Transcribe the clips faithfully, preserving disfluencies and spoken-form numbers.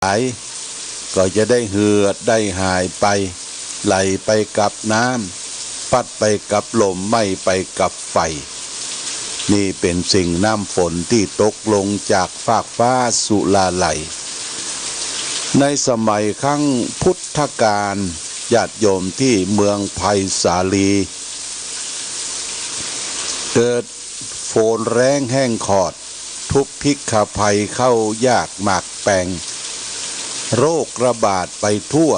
าย ก็จะได้เหือดได้หายไป ไหลไปกับน้ำ พัดไปกับลม ไหม้ไปกับไฟ นี่เป๋นเสียงน้ำฝนตี้ตกลงจากฟากฟ้าสุราลัย ในสมัยครั้งพุทธกาล ญาติโยม ตี้เมืองไผ่สาลี เกิดฝนแล้งแห้งขอด ทุพพิฆภัยข้าวยากหมากแปง โรคระบาดไปทั่ว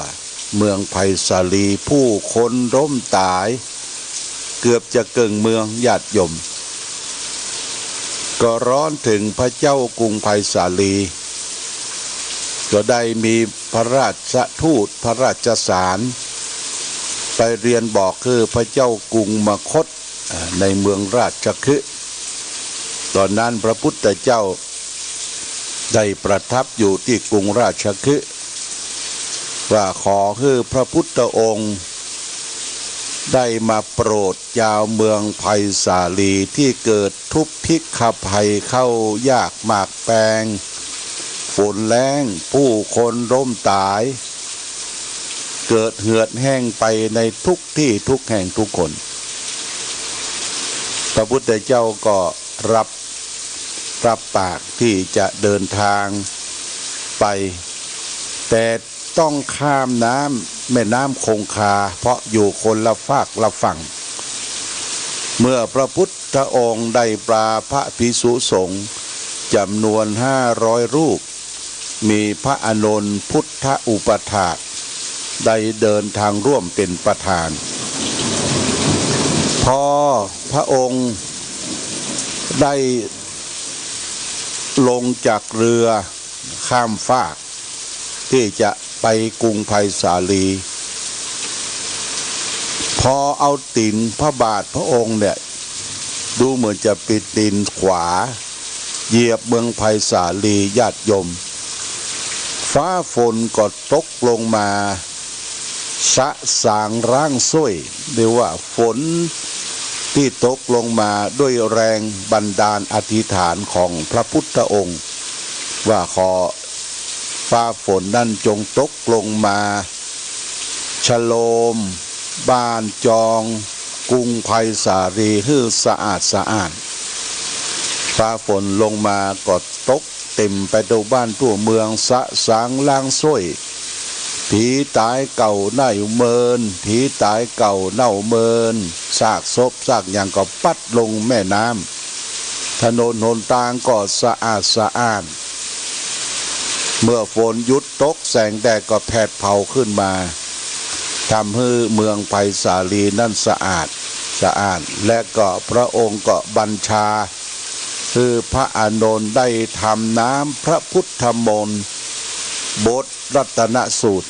เมืองไผ่สาลีผู้คนล้มต๋าย เกือบจะเกิ่งเมือง ญาติโยม ก็ร้อนเถิงพระเจ้ากรุงไผ่สาลี ก็ได้มีพระราชทูตพระราชสาร ไปเรียนบอกคือพระเจ้ากรุงมคธ อ่า ในเมืองราชคฤห์ ต๋อนนั้นพระพุทธเจ้าได้ประทับอยู่ตี้กรุงราชคฤห์ ว่าขอหื้อพระพุทธองค์ได้มาโปรดจาวเมืองไผ่สาลีตี้เกิดทุพพิฆภัยข้าวยากหมากแปง ฝนแล้ง ผู้คนล้มต๋าย เกิดเหือดแห้งไปในทุกตี้ทุกแห่งทุกคน พระพุทธเจ้าก็รับ รับปากตี้จะเดินทางไป แต่ต้องข้ามน้ำ แม่น้ำคงคา เพราะอยู่คนละฟากละฝั่ง เมื่อพระพุทธองค์ได้ปาพระภิกษุสงฆ์จ๋ำนวนห้าร้อยรูป มีพระอานนท์พุทธอุปัฏฐาก ได้เดินทางร่วมเป๋นประธาน พอพระองค์ได้ลงจากเรือข้ามฟากตี้จะไปกรุงไผ่สาลี พอเอาตี๋นพระบาทพระองค์เนี่ย ดูเหมือนจะเป๋นตี๋นขวา เหยียบเมืองไผ่สาลี ญาติโยม ฟ้าฝนก็ตกลงมา สะสางล้างส้วย เรียกว่าฝนตี้ตกลงมาด้วยแรงบันดาลอธิษฐานของพระพุทธองค์ ว่าขอฟ้าฝนนั้นจงตกลงมา ชโลมบ้านจองกรุงไผ่สาลีหื้อสะอาดสะอ้าน ฟ้าฝนลงมาก็ตกเต๋มไปทั่วบ้านทั่วเมือง สะสางล้างส้วย ผีต๋ายเก่าเน่าเมิน ผีต๋ายเก่าเน่าเมิน ซากศพซากหยังก็ปั๊ดลงแม่น้ำ ถนนหนตางก็สะอาดสะอ้าน เมื่อฝนหยุดตก แสงแดดก็แผดเผาขึ้นมา ทำหื้อเมืองไผ่สาลีนั้นสะอาดสะอ้าน และก็พระองค์ก็บัญชาหื้อพระอานนท์ได้ทำน้ำพระพุทธมนต์ บทรัตนสูตร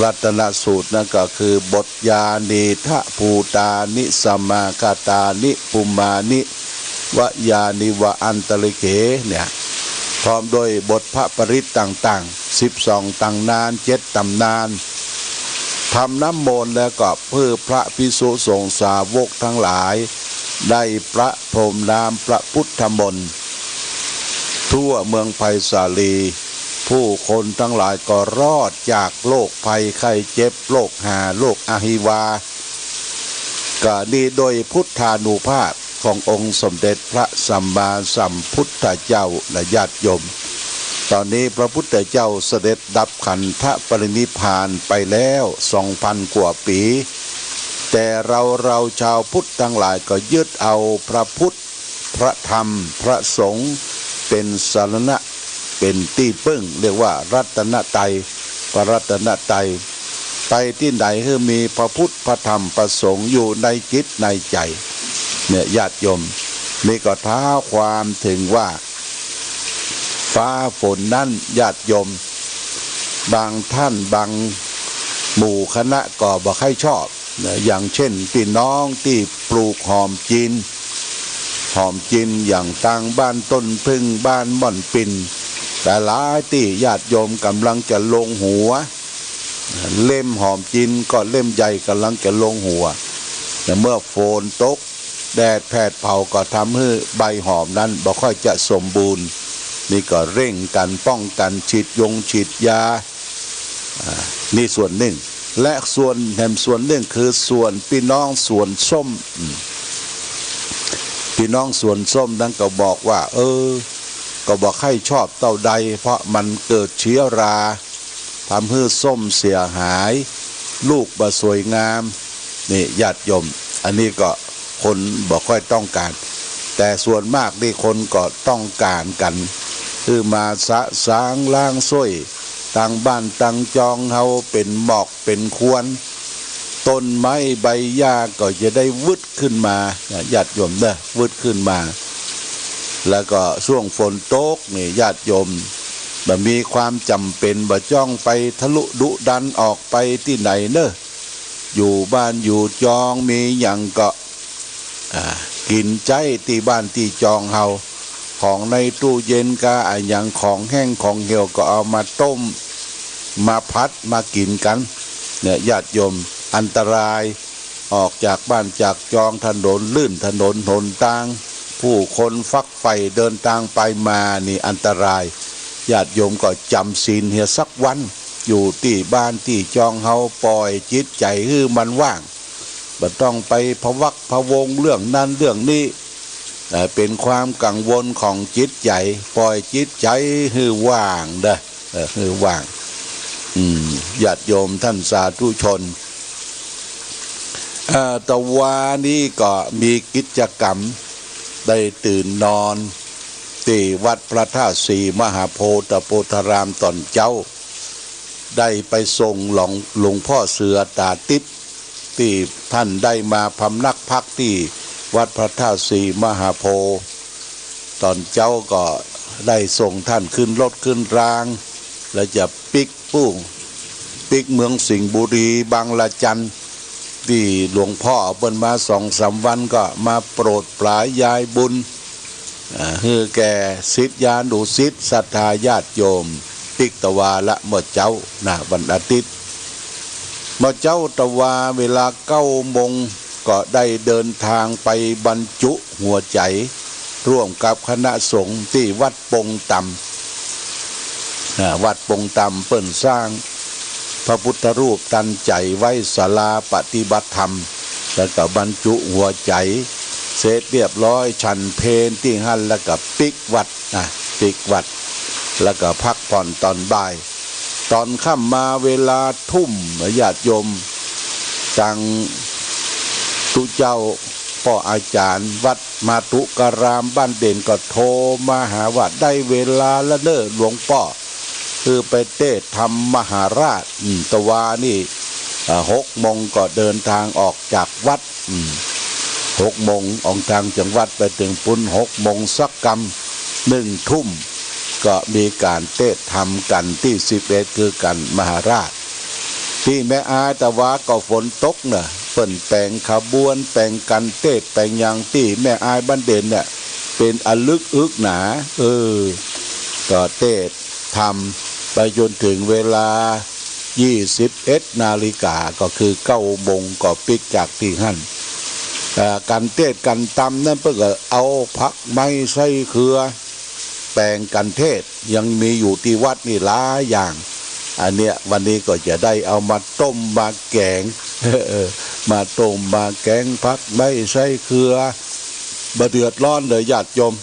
รัตนสูตรนั้นก็คือบท ยานีทะภูตานิ สมาคาตานิ ปุมมานิ วะยานิวะอันตริเข เนี่ย พร้อมด้วยบทพระปริตรต่างๆ สิบสองตำนาน เจ็ดตำนาน ทำน้ำมนต์แล้วก็หื้อพระภิกษุสงฆ์สาวกทั้งหลาย ได้ประพรมน้ำพระพุทธมนต์ ทั่วเมืองไผ่สาลี ผู้คนทั้งหลายก็รอดจากโรคภัยไข้เจ็บ โรคหา โรคอหิวา ก็นี้โดยพุทธานุภาพขององค์สมเด็จพระสัมมาสัมพุทธเจ้านะญาติโยม ต๋อนนี้พระพุทธเจ้าเสด็จดับขันธปรินิพพานไปแล้วสองพันกว่าปี๋ แต่เรา เราชาวพุทธทั้งหลายก็ยึดเอาพระพุทธ พระธรรม พระสงฆ์ เป๋นสรณะ เป๋นตี้เปิ้ง เรียกว่ารัตนตรัย พระรัตนตรัย ไปตี้ไหนหื้อมีพระพุทธ พระธรรม พระสงฆ์อยู่ในจิตในใจ๋ เนี่ยญาติโยม นี่ก็เท้าความเถิงว่า ฟ้าฝนนั้นญาติโยม บางท่านบางหมู่คณะก็บ่ใค่ชอบนะ อย่างเช่น ปี้น้องตี้ปลูกหอมจีน หอมจีนอย่างตางบ้านต้นผึ้ง บ้านม่อนปิ่น หลายๆ ตี้ญาติโยมก่ำลังจะลงหัว เล่มหอมจีนก็เล่มใหญ่ก่ำลังจะลงหัว แต่เมื่อฝนตก แดดแผดเผาก็ทำหื้อใบหอมนั้นบ่ค่อยจะสมบูรณ์ นี่ก็เร่งกั๋นป้องกั๋น ฉีดยงฉีดยา อ่า นี่ส่วนนึ่ง และส่วนแหมส่วนนึ่งคือส่วนปี้น้องสวนส้ม อืม ปี้น้องสวนส้มนั้นก็บอกว่า เออ ก็บ่ใค่ชอบเต้าใด เพราะมันเกิดเชื้อรา ทำหื้อส้มเสียหาย ลูกบ่สวยงาม นี่ญาติโยม อันนี้ก็คนบ่ค่อยต้องก๋าน แต่ส่วนมากนี่คนก็ต้องก๋านกั๋น คือมาสะสางล้างส้วย ตังบ้านตังจองเฮาเป๋นหมอกเป๋นควัน ต้นไม้ใบหญ้าก็จะได้วึดขึ้นมา ญาติโยมเน่อ วึดขึ้นมา แล้วก็ช่วงฝนตกนี่ญาติโยม บ่มีความจ๋ำเป๋น บ่จ้องไปทะลุดุดันออกไปตี้ไหนเน่อ อยู่บ้านอยู่จองมีหยังก็ อ่า กิ๋นใจ๊ตี้บ้านตี้จองเฮา ของในตู้เย็นกาอะหยัง ของแห้งของเหี่ยวก็เอามาต้ม มาผัด มากิ๋นกั๋น เนี่ยญาติโยม อันตราย ออกจากบ้านจากจอง ถนนลื่นถนนหนตาง ผู้คนฟักใฝ่เดินตางไปมานี่อันตราย ญาติโยมก็จ๋ำศีลเหียสักวัน อยู่ตี้บ้านตี้จองเฮา ป่อยจิตใจ๋หื้อมันว่าง บ่ต้องไปพะวักพะวงเรื่องนั้นเรื่องนี้ เอ่อ เป๋นความกังวลของจิตใจ๋ ป่อยจิตใจ๋หื้อว่างเน่อ เออ หื้อว่าง อืม ญาติโยมท่านสาธุชน เอ่อ ตะวานี้ก็มีกิจกรรม ได้ตื่นนอนตี้วัดพระธาตุศรีมหาโพธิ์โพธารามต๋อนเจ๊า ได้ไปส่งหลวง หลวงพ่อเสือต๋าติ๊บ ตี้ต้านได้มาพำนักพักตี้วัดพระธาตุศรีมหาโพธิ์ ต๋อนเจ๊าก็ได้ส่งต้านขึ้นรถขึ้นราง แล้วจะปิ๊กปู๊น ปิ๊กเมืองสิงห์บุรีบางระจัน ตี้หลวงพ่อเอาเปิ้นมาสองสามวันก็มาโปรดปรายยายบุญ อ่า หื้อแก่ศิษยานุศิษย์ศรัทธาญาติโยม ปิ๊กตะวาละเมื่อเจ๊านะ วันอาทิตย์ เมื่อเจ๊าตะวาเวลาเก้าโมง ก็ได้เดินตางไปบรรจุหัวใจ๋ ร่วมกับคณะสงฆ์ตี้วัดปงต่ำ อ่า วัดปงต่ำเปิ้นสร้างพระพุทธรูปตันใจ๋ไว้ศาลาปฏิบัติธรรม แล้วก็บรรจุหัวใจ๋เสร็จเรียบร้อย ฉันเพลตี้หั้น แล้วก็ปิ๊กวัดนะ ปิ๊กวัด แล้วก็พักผ่อนต๋อนบ่าย ต๋อนค่ำมาเวลาทุ่ม ญาติโยม ตังตุ๊เจ้าป้ออาจ๋ารย์วัดมาตุการามบ้านเด่นก็โทรมาหาว่าได้เวลาละเน่อหลวงป้อ คือไปเตศน์ธรรมมหาราช อืม ตะวานี้ อ่า หกโมงก็เดินตางออกจากวัด อืม หกโมงออกตางจากวัดไปเถิงปู๊น หกโมงสักกำ หนึ่งทุ่ม ก็มีก๋านเตศน์ธรรมกั๋นตี้สิบเอ็ด คือกั๋นมหาราช ตี้แม่อายตะวาก็ฝนตกเน่อ เปิ้นแป๋งขบวน แป๋งก๋านเตศน์ แป๋งหยังตี้แม่อายบ้านเด่นเนี่ย เป๋นอะลึกอึกหนา เออ ก็เตศน์ธรรมไปจ๋นเถิงเวลา ยี่สิบเอ็ดนาฬิกา ก็คือเก้าโมงก็ปิ๊กจากตี้หั้น เอ่อ ก๋านเตศน์ก๋านธรรมนั้นเปิ้นก็เอาผักไม้ไส้เครือ แป๋งก๋านเทศน์ยังมีอยู่ตี้วัดนี่หลายอย่าง อันเนี้ยวันนี้ก็จะได้เอามาต้มมาแก๋ง เออ มาต้มมาแก๋งผักไม้ไส้เครือ บ่เดือดร้อนเลยญาติโยม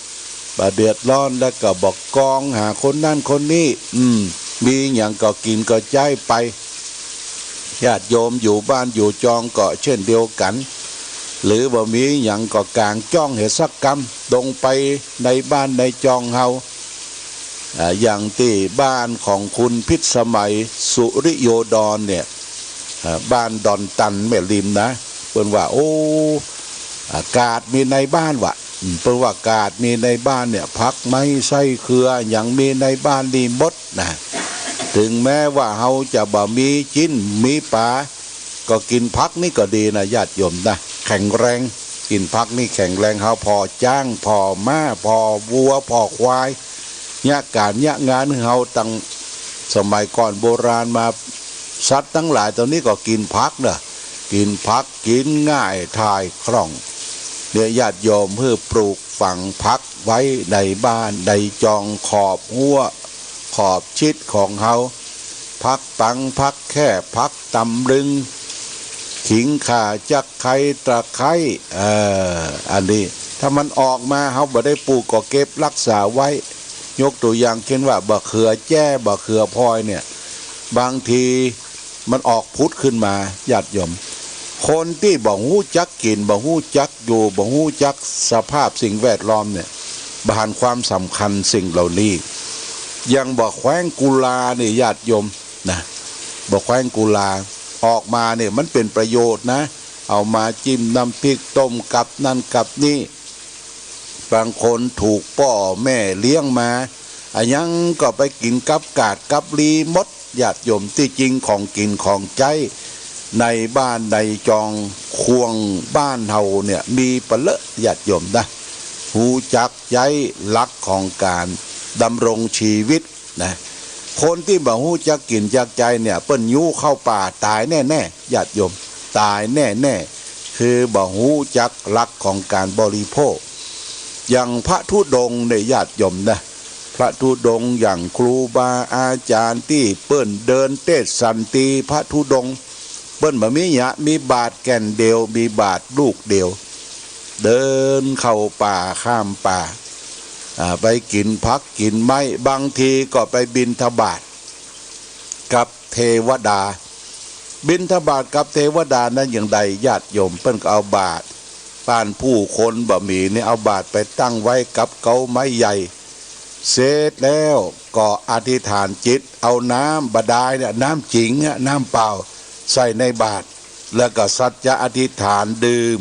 บ่เดือดร้อน แล้วก็บ่กองหาคนนั้นคนนี้ อืม มีหยังก็กิ๋นก็ใจ๊ไป ญาติโยมอยู่บ้านอยู่จองก็เช่นเดียวกั๋น หรือบ่มีหยังก็ก๋างจ้องเหียสักกำ ลงไปในบ้านในจองเฮา อ่า อย่างตี้บ้านของคุณพิสมัยสุริโยดรเนี่ย อ่า บ้านดอนตันแม่ริมนะ เปิ้นว่า โอ้ อ่า ก๋าดมีในบ้านวะ อืม เปิ้นว่าก๋าดมีในบ้านเนี่ย ผักไม้ไส้เครือหยังมีในบ้านนี่หมดนะ เถิงแม้ว่าเฮาจะบ่มีจิ๊นมีป๋า ก็กิ๋นผักนี่ก็ดีนะญาติโยมนะ แข็งแรง กิ๋นผักนี่แข็งแรง เฮาผ่อจ๊าง ผ่อม้า ผ่อวัว ผ่อควาย เยียะก๋านเยียะงานหื้อเฮาตังสมัยก่อนโบราณมา สัตว์ตังหลายต๋อนนี้ก็กิ๋นผักเน่อ กิ๋นผัก กิ๋นง่าย ถ่ายคล่อง เนี่ยญาติโยมหื้อปลูกฝังผัก ไว้ในบ้านในจองขอบฮั้วขอบชิดของเฮา ผักปัง ผักแข้ ผักตำลึง ขิงข่า จักไคร้ ตะไคร้ เอ่อ อันนี้ ถ้ามันออกมา เฮาบ่ได้ปลูกก็เก็บรักษาไว้ ยกตัวอย่างเช่นว่า บ่าเขือแจ้ บ่าเขือพลอยเนี่ย บางทีมันออกผุดขึ้นมา ญาติโยม คนตี้บ่ฮู้จักกิ๋น บ่ฮู้จักอยู่ บ่ฮู้จักสภาพสิ่งแวดล้อมเนี่ย บ่หันความสำคัญสิ่งเหล่านี้ อย่างบ่าแคว้งกุลานี่ ญาติโยมนะ บ่าแคว้งกุลา ออกมาเนี่ย มันเป๋นประโยชน์นะ เอามาจิ้มน้ำพริกต้มกับนั่นกับนี่ บางคนถูกป้อแม่เลี้ยงมา อะหยังก็ไปกิ๋นกับกาดกับลีหมด ญาติโยม ตี้จริงของกิ๋นของใจ๊ในบ้านในจองครัวบ้านเฮาเนี่ย มีปะเลอะ ญาติโยมนะ ฮู้จักใจ๊หลักของก๋านดำรงชีวิต นะ คนตี้บ่ฮู้จักกิ๋นจักใจ๊เนี่ย เปิ้นหิ้วเข้าป่าต๋ายแน่ๆ ญาติโยม ต๋ายแน่ๆ คือบ่ฮู้จักหลักของก๋านบริโภค อย่างพระธุดงค์เนี่ย ญาติโยมนะ พระธุดงค์อย่างครูบาอาจ๋ารย์ตี้เปิ้นเดินเตสน์สันตี พระธุดงค์ เปิ้นบ่มีหยัง มีบาตรแก่นเดียว มีบาตรลูกเดียว เดินเข้าป่าข้ามป่า อ่า ไปกิ๋นผักกิ๋นไม้ บางทีก็ไปบิณฑบาตกับเทวดา บิณฑบาตกับเทวดานั้นอย่างใด ญาติโยม เปิ้นก็เอาบาตร บ้านผู้คนบ่มีเนี่ย เอาบาตรไปตั้งไว้กับเก๊าไม้ใหญ่ เสร็จแล้วก็อธิษฐานจิต เอาน้ำบาดาลเนี่ย น้ำจิ๋งอะ น้ำเปล่า ใส่ในบาตร แล้วก็สัจจะอธิษฐานดื่ม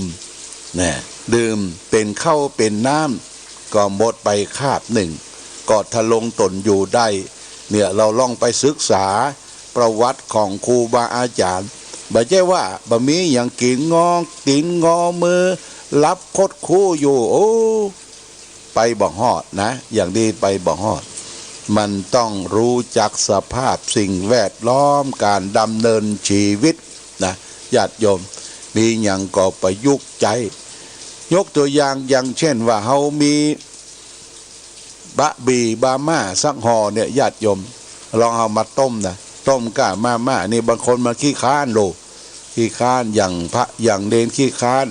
นะ ดื่มเป๋นข้าวเป๋นน้ำ ก็หมดไปคาบนึ่ง ก็ทะลงต๋นอยู่ได้ เนี่ย เฮาลองไปศึกษาประวัติของครูบาอาจ๋ารย์ บ่ใจ้ว่าบ่มีหยังกิ๋น งอตี๋นงอมือ หลับคดคู้อยู่ โอ้ ไปบ่ฮอดนะ อย่างนี้ไปบ่ฮอด มันต้องฮู้จักสภาพสิ่งแวดล้อม ก๋านดำเนินชีวิตนะ ญาติโยม มีหยังก็ประยุกต์ใจ๊ ยกตัวอย่าง อย่างเช่นว่าเฮามีบะหมี่มาม่าสักห่อเนี่ย ญาติโยม ลองเอามาต้มนะ ต้มกับมาม่านี่ บางคนมันขี้คร้านโล ขี้คร้าน อย่างพระอย่างเณรขี้คร้าน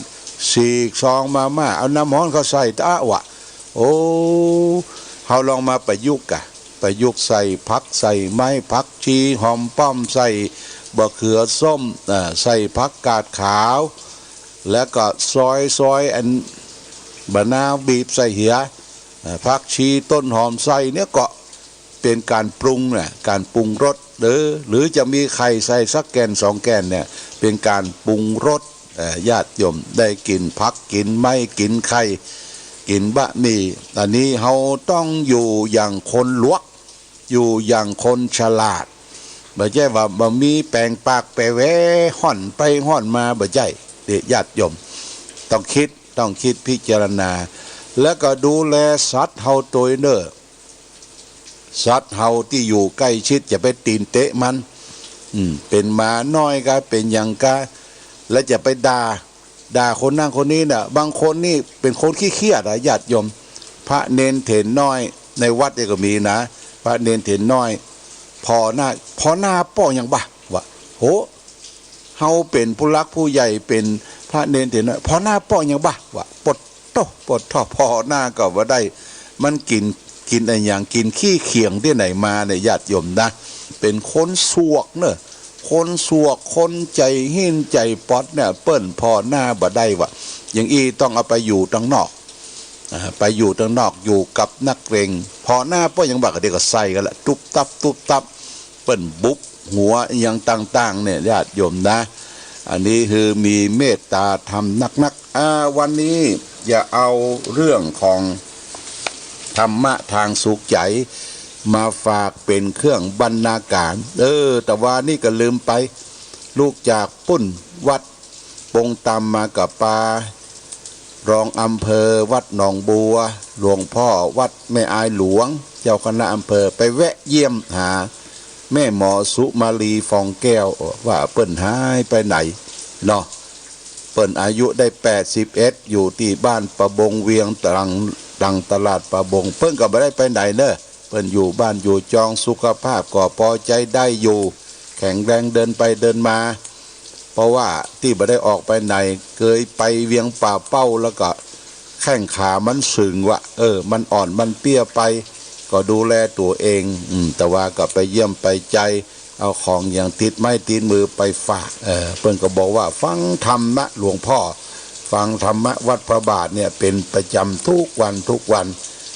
ฉีกซองมาม่า เอาน้ำฮ้อนเข้าใส่ ตะวะ โอ้ เฮาลองมาประยุกต์กะ ประยุกต์ใส่ผักใส่ไม้ ผักชีหอมป้อม ใส่บ่าเขือส้ม อ่า ใส่ผักกาดขาว แล้วก็ซอย ซอยอันบ่านาว บีบใส่เหีย อ่า ผักชี ต้นหอมใส่เนี่ย ก็เป๋นก๋านปรุงนะ ก๋านปรุงรส หรือ หรือจะมีไข่ใส่สักแก่นสองแก่นเนี่ย เป๋นก๋านปรุงรส เอ่อ ญาติโยม ได้กิ๋นผักกิ๋นไม้ กิ๋นไข่ กิ๋นบะหมี่ อันนี้เฮาต้องอยู่อย่างคนหลวก อยู่อย่างคนฉลาด บ่ใจ้ว่าบ่มีแป๋งปากไปแวฮ่อนไปฮ่อนมา บ่ใจ้ เด้อ ญาติโยม ต้องกึ๊ด ต้องกึ๊ดพิจารณา แล้วก็ดูแลสัตว์เฮาตวยเน่อ สัตว์เฮาตี้อยู่ใก้ชิด จะไปตี๋นเตะมัน อืม เป๋นหมาน้อยกา เป๋นหยังกา แล้วจะไปด่า ด่าคนนั้นคนนี้น่ะ บางคนนี่เป๋นคนขี้เคียจอะ ญาติโยม พระเณรเถรน้อย ในวัดนี่ก็มีนะ พระเณรเถรน้อย ผ่อหน้า ผ่อหน้าป้อหยังบ่ะ วะ โห เฮาเป๋นผู้หลักผู้ใหญ่ เป๋นพระเณรเถรน้อย ผ่อหน้าป้อหยังบ่ะ วะ ปดโต้ ปดโต้ ผ่อหน้าก็บ่ได้ มันกิ๋น กิ๋นอะหยัง กิ๋นขี้เขียงตี้ไหนมาเนี่ย ญาติโยมนะ เป๋นคนสวกเน่อ คนสวก คนใจ๋หิ้นใจ๋ป๊อดเนี่ย เปิ้นผ่อหน้าบ่ได้วะ อย่างอี้ต้องเอาไปอยู่ตังนอก อ่า ไปอยู่ตังนอก อยู่กับนักเลง ผ่อหน้าป้อหยังบ่ะ ก็เดี๋ยวก็ใส่กั๋นละ ตุ๊บตับ ตุ๊บตับ เปิ้นบุบหัวอะหยังต่างๆ เนี่ย ญาติโยมนะ อันนี้คือมีเมตตาธรรมนักๆ อ่า วันนี้จะเอาเรื่องของธรรมะตางสุขใจ๋มาฝากเป๋นเครื่องบรรณาการ เออ แต่วานี้ก็ลืมไป ลุกจากปุ้นวัดปงตำมาก็ปา รองอำเภอวัดหนองบัว หลวงพ่อวัดแม่อายหลวง เจ้าคณะอำเภอ ไปแวะเยี่ยมหาแม่หมอสุมาลี ฟองแก้ว ว่าเปิ้นหายไปไหนเนาะ เปิ้นอายุได้แปดสิบเอ็ด อยู่ตี้บ้านประบงเวียงตรัง หลังตลาดป่าบง เปิ้นก็บ่ได้ไปไหนเน่อ เปิ้นอยู่บ้านอยู่จอง สุขภาพก็ปอใจ๊ได้อยู่ แข็งแรงเดินไปเดินมา เพราะว่าตี้บ่ได้ออกไปไหน เกยไปเวียงป่าเป้าแล้วก็แข้งขามันสึงว่ะ เออ มันอ่อนมันเปี้ยไป ก็ดูแลตั๋วเอง อืม แต่ว่าก็ไปเยี่ยมไปใจ เอาของอย่างติดไม้ติดมือไปฝาก เออ เปิ้นก็บอกว่าฟังธรรมะหลวงพ่อ ฟังธรรมะวัดพระบาทเนี่ยเป็นประจำทุกวันทุกวัน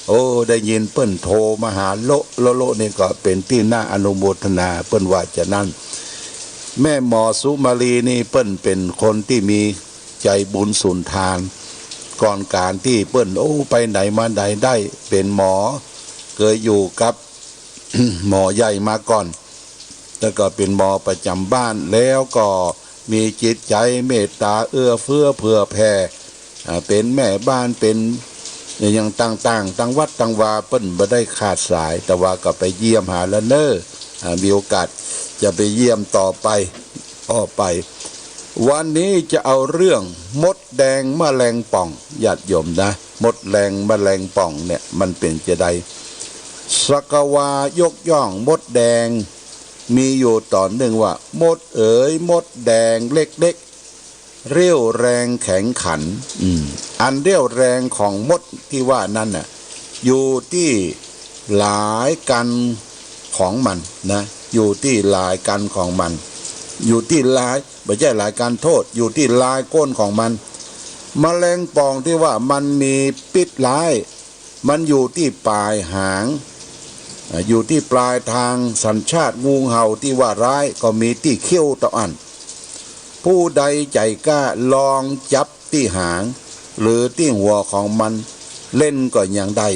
โอ้ ได้ยินเปิ้นโทรมาหาโละโละโละนี่ก็เป็นตี้น่าอนุโมทนา เปิ้นว่าจะนั้น แม่หมอสุมาลีนี่เปิ้นเป็นคนตี้มีใจบุญสุนทาน ก่อนก๋านตี้เปิ้น โอ้ ไปไหนมาไหนได้ เป็นหมอ เกยอยู่กับ หมอใหญ่มาก่อน แล้วก็เป็นหมอประจำบ้าน แล้วก็มีจิตใจเมตตาเอื้อเฟื้อเผื่อแผ่ อ่า เป็นแม่บ้าน เป็นอย่างต่างๆ ตางวัดตางวา เปิ้นบ่ได้ขาดสาย แต่ว่าก็ไปเยี่ยมหาแล้วเน่อ อ่า มีโอกาสจะไปเยี่ยมต่อไป ต่อไป วันนี้จะเอาเรื่องมดแดงแมลงป่อง ญาติโยมนะ มดแดงแมลงป่องเนี่ยมันเป๋นจาใด สักวายกย่องมดแดง มีอยู่ต๋อนนึ่งว่า มดเอ๋ย มดแดงเล็กๆ เรี่ยวแรงแข็งขัน อืม อันเรี่ยวแรงของมดตี้ว่านั้นน่ะ อยู่ตี้ลายกรรไกรของมันนะ อยู่ตี้ลายกรรไกรของมัน อยู่ตี้ลาย บ่ใจ้ลายกรรไกร โทษ อยู่ตี้ลายก้นของมัน แมลงป่องตี้ว่ามันมีพิษร้าย มันอยู่ตี้ป๋ายหาง อ่า อยู่ตี้ปลายทาง สัญชาติงูเห่าตี้ว่าร้าย ก็มีตี้เขี้ยวเต้าอั้น ผู้ใดใจ๋กล้าลองจับตี้หาง หรือตี้หัวของมันเล่นก็ยังได้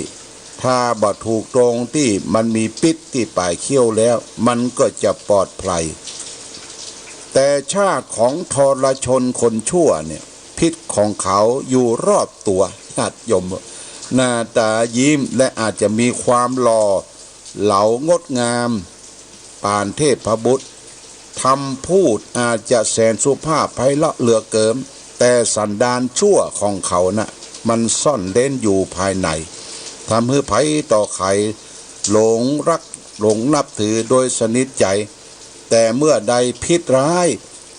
ถ้าบ่ถูกตรงตี้มันมีพิษตี้ป๋ายเขี้ยวแล้ว มันก็จะปลอดภัย แต่ชาติของทรชนคนชั่วเนี่ย พิษของเขาอยู่รอบตั๋ว ญาติโยม หน้าตายิ้มและอาจจะมีความหล่อเหลางดงาม ปานเทพบุตร คำพูดอาจจะแสนสุภาพไพเราะเหลือเกิน แต่สันดานชั่วของเขาน่ะ มันซ่อนเร้นอยู่ภายใน ทำหื้อใผต่อใผหลงรักหลงนับถือโดยสนิทใจ แต่เมื่อใดพิษร้าย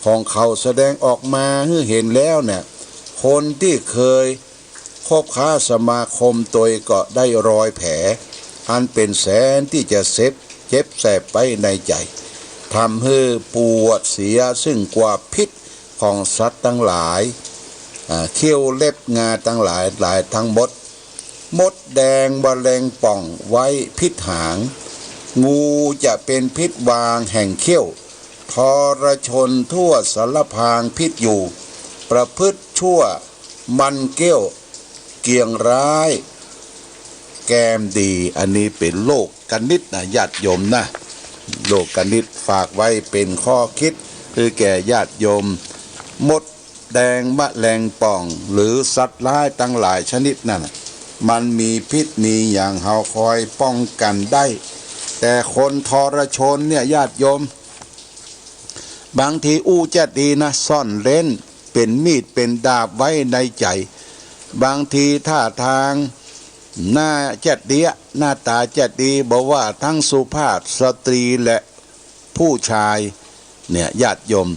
ของเขาแสดงออกมาหื้อเห็นแล้วเนี่ย คนตี้เกย คบค้าสมาคมตวยก็ได้รอยแผลอันเป๋นแสนตี้จะเจ็บ เจ็บแสบไว้ในใจ๋ ทำหื้อปวดเสียซึ่งกว่าพิษของสัตว์ตังหลาย อ่า เขี้ยวเล็บงาตังหลาย หลายตังหมด มดแดงแมลงป่องไว้พิษหาง งูจะเป๋นพิษวางแห่งเขี้ยว ทรชนทั่วสารพางพิษอยู่ ประพฤติชั่ว มันเกี้ยวเกียงร้ายแกมดี อันนี้เป๋นโลกคณิตนะ ญาติโยมนะ โลกคณิตฝากไว้เป๋นข้อคิด คือแก่ญาติโยม มดแดงแมลงป่อง หรือสัตว์ร้ายตังหลายชนิดนั่นน่ะ มันมีพิษมีอย่าง เฮาคอยป้องกั๋นได้ แต่คนทรชนเนี่ย ญาติโยม บางทีอู้จะดีนะ ซ่อนเร้นเป๋นมีดเป๋นดาบไว้ในใจ๋ บางทีท่าตางหน้าจะเดียะ หน้าต๋าจะดี บ่ว่าตึงสุภาพสตรีและผู้ชายเนี่ย ญาติโยม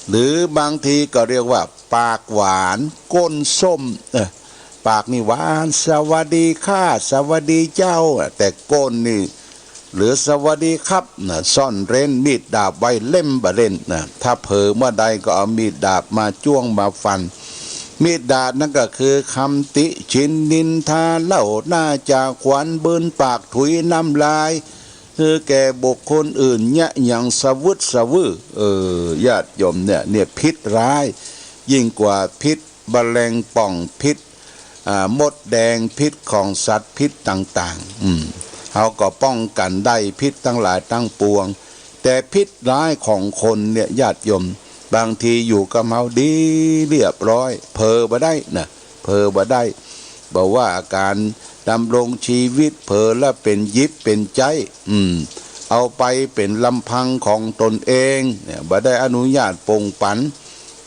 หรือบางทีก็เรียกว่าปากหวานก้นส้ม เออ ปากนี่หวาน สวัสดีค่ะ สวัสดีเจ้า แต่ก้นนี่ หรือสวัสดีครับนะ ซ่อนเร้นมีดดาบไว้เล่มบ่าเล่นนะ ถ้าเผลอเมื่อใดก็เอามีดดาบมาจ้วงมาฟัน มีดดาบนั่นก็คือคำติฉินนินทา เล่าหน้าจาขวัญ บืนปากถุยน้ำลาย หื้อแก่บุคคลอื่นเยียะอย่างสะวืดสะวือ เออ ญาติโยมเนี่ย เนี่ยพิษร้าย ยิ่งกว่าพิษแมลงป่อง พิษ อ่า มดแดง พิษของสัตว์ พิษต่างๆ อืม เฮาก็ป้องกั๋นได้พิษตังหลายตังปวง แต่พิษร้ายของคนเนี่ย ญาติโยม บางทีอยู่กับเฮาดีเรียบร้อย เผลอบ่ได้นะ เผลอบ่ได้ บ่ว่าก๋านดำรงชีวิต เผลอแล้วเป๋นยิปเป๋นใจ๊ อืม เอาไปเป๋นลำพังของตนเองเนี่ย บ่ได้อนุญาตป้องปั๋น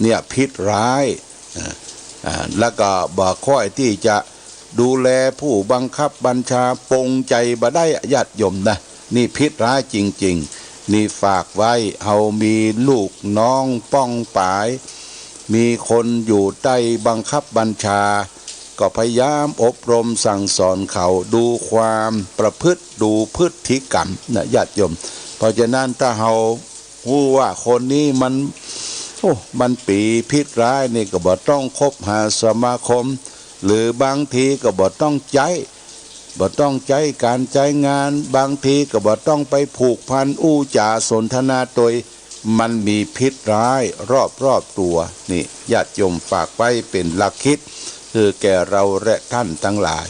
เนี่ยพิษร้าย อ่า อ่า แล้วก็บ่ค่อยตี้จะ ดูแลผู้บังคับบัญชา ปลงใจ๋บ่ได้อะญาติโยมนะ นี่พิษร้ายจริงๆ นี่ฝากไว้ เฮามีลูกน้องป้องปาย มีคนอยู่ใต้บังคับบัญชา ก็พยายามอบรมสั่งสอนเขา ดูความประพฤติ ดูพฤติกรรมนะญาติโยม เพราะฉะนั้นถ้าเฮาฮู้ว่าคนนี้มัน โอ้ มันปีพิษร้ายนี่ ก็บ่ต้องคบหาสมาคม หรือบางทีก็บ่ต้องใจ๊ บ่ต้องใจ๊ก๋านใจ๊งาน บางทีก็บ่ต้องไปผูกพันอู้จ๋าสนทนาตวย มันมีพิษร้ายรอบๆ ตั๋ว นี่ญาติโยมฝากไว้เป๋นหลักคิด คือแก่เราและท่านตังหลาย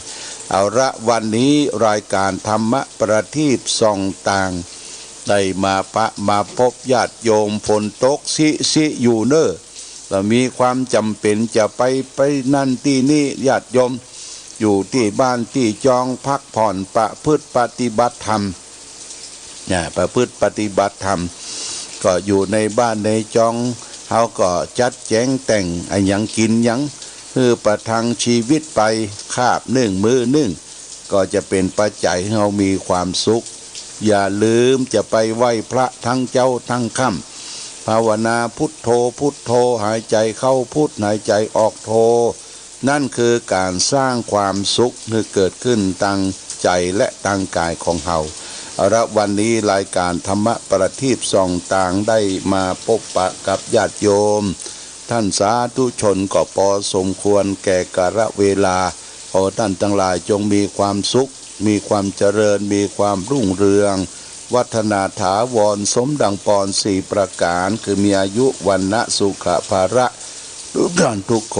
เอาละ วันนี้รายก๋านธรรมะประทีปส่องตาง ได้มาปะมาปบญาติโยม ฝนตกซิๆ อยู่เน่อ ก็มีความจ๋ำเป๋นจะไป ไปนั่นตี้นี่ ญาติโยม อยู่ตี้บ้านตี้จอง พักผ่อนประพฤติปฏิบัติธรรม นะ ประพฤติปฏิบัติธรรม ก็อยู่ในบ้านในจอง เฮาก็จัดแจ๋งแต่งอะหยังกิ๋นหยัง หื้อประทังชีวิตไป คาบนึ่งมื้อนึ่ง ก็จะเป๋นปัจจัยหื้อเฮามีความสุข อย่าลืมจะไปไหว้พระตึงเจ๊าตึงค่ำ ภาวนาพุทโธพุทโธ หายใจ๋เข้าพุท หายใจ๋ออกโธ นั่นคือก๋านสร้างความสุขหื้อเกิดขึ้นตึงใจ๋และตึงก๋ายของเฮา เอาละ วันนี้รายก๋านธรรมะประทีปส่องตางได้มาปบปะกับญาติโยม ท่านสาธุชนก็ปอสมควรแก่กาลเวลา ขอท่านตังหลายจงมีความสุข มีความเจริญ มีความรุ่งเรือง วัฒนาถาวร สมดังปอนสี่ประก๋าน คือมีอายุ วรรณะ สุขะ พละ ทุกท่านทุกคน